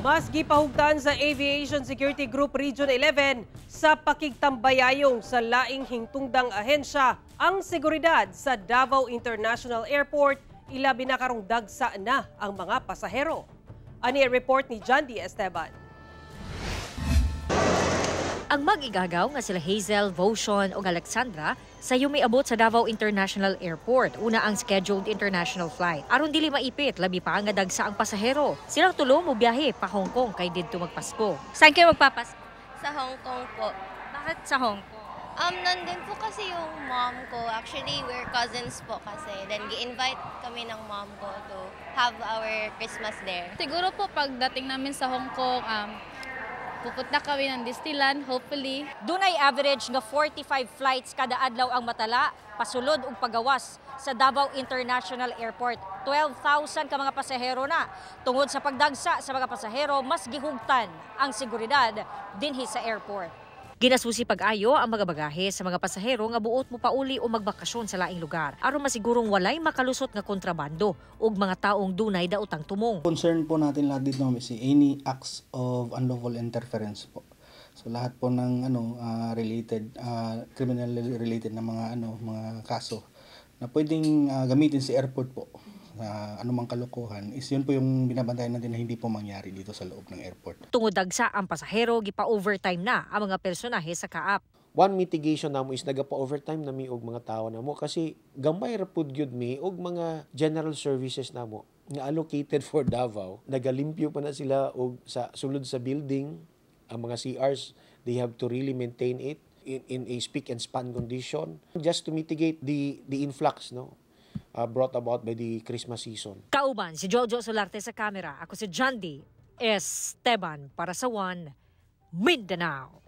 Mas gipahugtan sa Aviation Security Group Region 11 sa pakigtambayayong sa laing hingtungdang ahensya ang seguridad sa Davao International Airport, ilabi na karong dagsa na ang mga pasahero. Ani ang report ni John D. Esteban. Ang mag-igagaw nga sila Hazel, Votion ug Alexandra sayo miabot sa Davao International Airport. Una ang scheduled international flight. Aron dili maipit, labi pa nga dagsa ang pasahero. Silang tulo mobiyahe pa Hong Kong kay didto magpasko. Saan kayo magpapasko? Sa Hong Kong po. Bakit sa Hong Kong? Nandun po kasi yung mom ko. Actually, we're cousins po kasi. Then, gi-invite kami ng mom ko to have our Christmas there. Siguro po pagdating namin sa Hong Kong, pupunta kami ng Disneyland, hopefully. Dunay average nga 45 flights kada adlaw ang matala pasulod ug pagawas sa Davao International Airport. 12,000 ka mga pasahero na. Tungod sa pagdagsa sa mga pasahero, mas gihugtan ang seguridad dinhi sa airport. Ginasusi pag-ayo ang mga bagahe sa mga pasahero nga buot mo pauli o magbakasyon sa laing lugar aron masigurong walay makalusot nga kontrabando ug mga taong dunay daotang tumong. Concern po natin lahat dito, ma'am, is any acts of unlawful interference po. So lahat po ng ano related criminal related na mga ano, mga kaso na pwedeng gamitin sa airport po na anumang kalokohan is yun po yung binabantayan natin na hindi po mangyari dito sa loob ng airport. Tungod dagsa ang pasahero, gipa-overtime na ang mga personahe sa CAAP. One mitigation namo is nagapa-overtime na mi og mga tawo namo kasi gamay ra pud gyud mi og mga general services namo nga allocated for Davao. Nagalimpyo pa na sila og sa sulod sa building. Ang mga CRs, they have to really maintain it in a spick and span condition just to mitigate the influx, no, brought about by the Christmas season. Kauban si Jojo Solarte sa kamera. Ako si John D. Esteban para sa One Mindanao.